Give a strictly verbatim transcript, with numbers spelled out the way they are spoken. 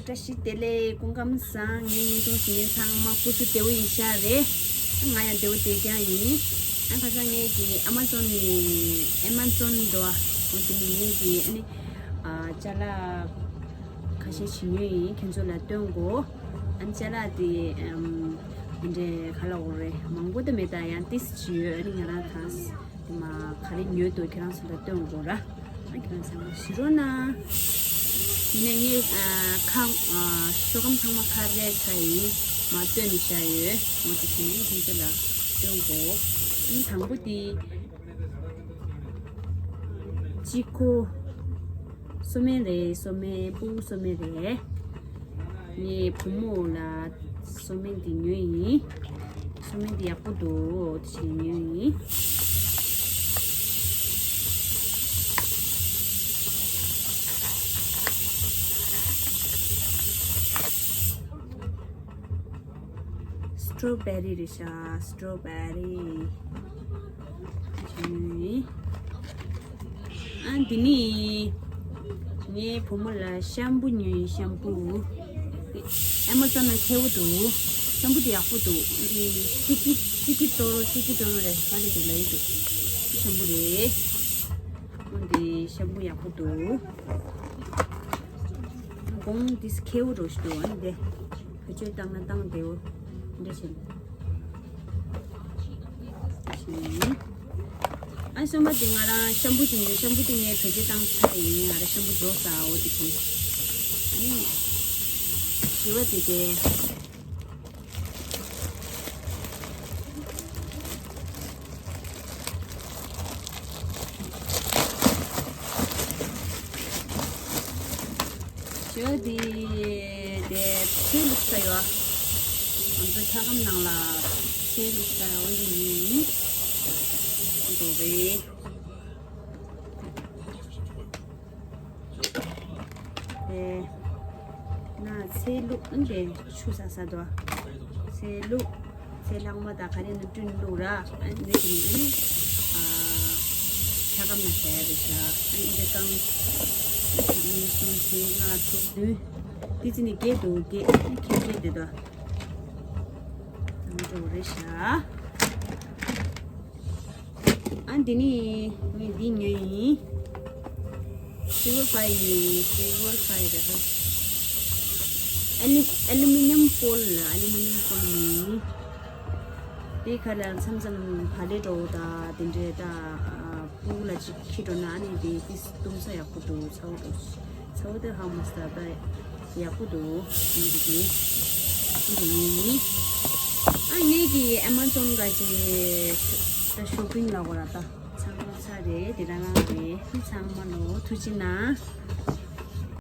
བཀྲ་ཤིས་བདེ་ལེགས། སྐུ་ཁམས་བཟང་། ངའི་བརྙན་ཐུང་གཟིགས་མཁན་ཚང་མ་སྐུ་གཟུགས་བདེ་པོ་ཡིན་ཤག་རེད། ང་ཡང་བདེ་པོ་བསྡད་རྐྱང་ཡིན། ཨ་ཁ་སང་ངས་ཀྱི་ཨ་མ་ཛོན་ནས་ཨ་མ་ཛོན་འདུག་ཨ། འོ་དེ་ནས་ངས་ཀྱི་ཨ་ནི་ཨ་ཅ་ལག་ཁ་ཤས་བྱིན་ཡོད་ཡིན། ཁྱེད་ཚོ་ལ་སྟོན་གོ། ཨ་ནི་ཅ་ལག་དེ་ཨམ་དེ་འདྲའི་ག་ལ་འོ་རེད། མང་པོ་དེ་མེད། ད་ཡང་ཏིས་ཅི་ཡོད། ཨ་ནི་ང་རང་ད་དེ་མ་ག་རེ་ཉོས་འདུག་ཁྱེད་རང་ཚོ་ལ་སྟོན་དགོས་ར། ཨ་ཁྱེད་རང་ཚང་མ་གཟིགས་རོགས་གནང་། དེ་ནས་ངས་ཨ་ཁ་ཨ་ཤོག་སྒམ་ཚང་མ་ཁ་རས་ཁ་ཡིན་མ་སྟོན་ནས་བཞག་ཡོད། འོ་དེ་དེ་ནས་ཁྱེད་ཚོ་ལ་སྟོན་དགོས། ཨ་ནི་དང་པོ་དེ་ཅི་ཁོ། སོ་སྨན་རེད། སོ་སྨན། ཕྲུ་གུ་སོ་སྨན་རེད། ངའི་བུ་མོ་ལ་སོ་སྨན་འདི་ཉོས་ཡིན། སོ་སྨན་འདི་ཡག་པོ་འདུག་ཞེས་ཉོས་ཡིན། སི་ཊོ་བེ་རི་རེད་ཤག་སི་ཊོ་བེ་རི། ཨ་འདི་ནི་ངའི་བུ་མོ་ལ་ཤམ་པུ་ཉོས་ཡིན། ཤམ་པུ། ཨེ་མ་ཛོན་ནང་ཁེ་པོ་འདུག་ཤམ་པུ་དེ་ཡག་པོ་འདུག་འདི་སི་ཀི་སི་ཀི་ཏོ་རོ་སི་ཀི་ཏོ་རོ་རེད། ག་རེ་འདུག་ལ་ཡི་འདུག་ཤམ་པུ་རེད། འོ་འདི་ཤམ་པུ་ཡག་པོ་འདུག་གོང་འདི་ཁེ་པོ་རོ་ཞིག་འདུག་ཨ་ནི་དེ། བེད་སྤྱོད་བཏང་ན་བཏང་བདེ་བོ་འདྲ་བྱས། ཨ་གསུམ་པ་དེ་ང་རང་ཤམ་པུ་ཞིག་ཉོས། ཤམ་པུ་དེ་ངས་བེད་སྤྱོད་བཏང་ཚར་ཡིན། ང་རང་ཤམ་པུ་རྫོགས་ཚར། འོ་དེ་དེ། ཨ་ནི་བཞི་པ་དེ་དེ། ཞོ་དེ་དེ་ཚལ་བླུགས་ས་ཡོད། ང་ཚོ་འཁྱག་སྒམ་ནང་ལ་ཚལ་བླུགས་ས་འོ་འདི་ཡིན། འདུག་རེད། དེ་ན་ཚལ་བླུགས། ཨ་ནི་དེ་ཆུ་ཟ་ས་དོ། ཚལ་བླུགས། ཚལ་ལྷག་མ་དང་ག་རེ་ནི་བསྐྲུན་བླུགས་ར། ཨ་ནི་དེ་ནི་ཨ་ནི་ཨ་འཁྱག་སྒམ་ན་བྱས་རེད་ཤག་ཨ་ནི་འདི་གང་། གཉིས་གསུམ་བཞི་ལྔ་དྲུག་བདུན། དེ་ཅི་ནི་བརྒྱད་འདུག་བརྒྱད། ཨ་ནི་ཁྱད་བརྒྱད་དེ་དོ། ནང་འགྲོ་རེད་ཤག་ཨ་འདི་ནི་ངས་འདི་ཉོས་ཡིན། སིལ་ཝར་ཕོའིལ་ཡིན། སིལ་ཝར་ཕོའིལ་རེད་ཧ། ཨེ་ལུ་ཨེ་ལུ་མི་ནམ་ཕོའིལ་ལ། ཨེ་ལུ་མི་ནམ་ཕོའིལ་ཡིན། དེ་ཁ་ལ་མཚམས་མཚམས་བག་ལེབ་འདྲ་བོ་དང་དེ་འདྲའི་ད་ཕྲུ་གུ་ལ་ཅིག་འཁྱེར་འགྲོ་ན་ཨ་ནི་དེ་ཏིས་བཏུང་ས་ཡག་པོ་འདུག་ཚ་བོ་འདུག་ཚ་བོ་དེ་ཧ་མ་སྟ་ད་ཡག་པོ་འདུག་ཨ་ནི་དེ་ཨ་འདི་ཡིན། ཨ་ངས་ཀྱི་ཨེ་མ་ཛོན་ག་ཅིག་ད་ཤོ་པིང་ལ་གོ་ར་ད། ཚང་མ་ཚར་རེད། དེ་རང་རང་རེད། ཚང་མ་ལོ་ཐུགས་རྗེ་གནང་།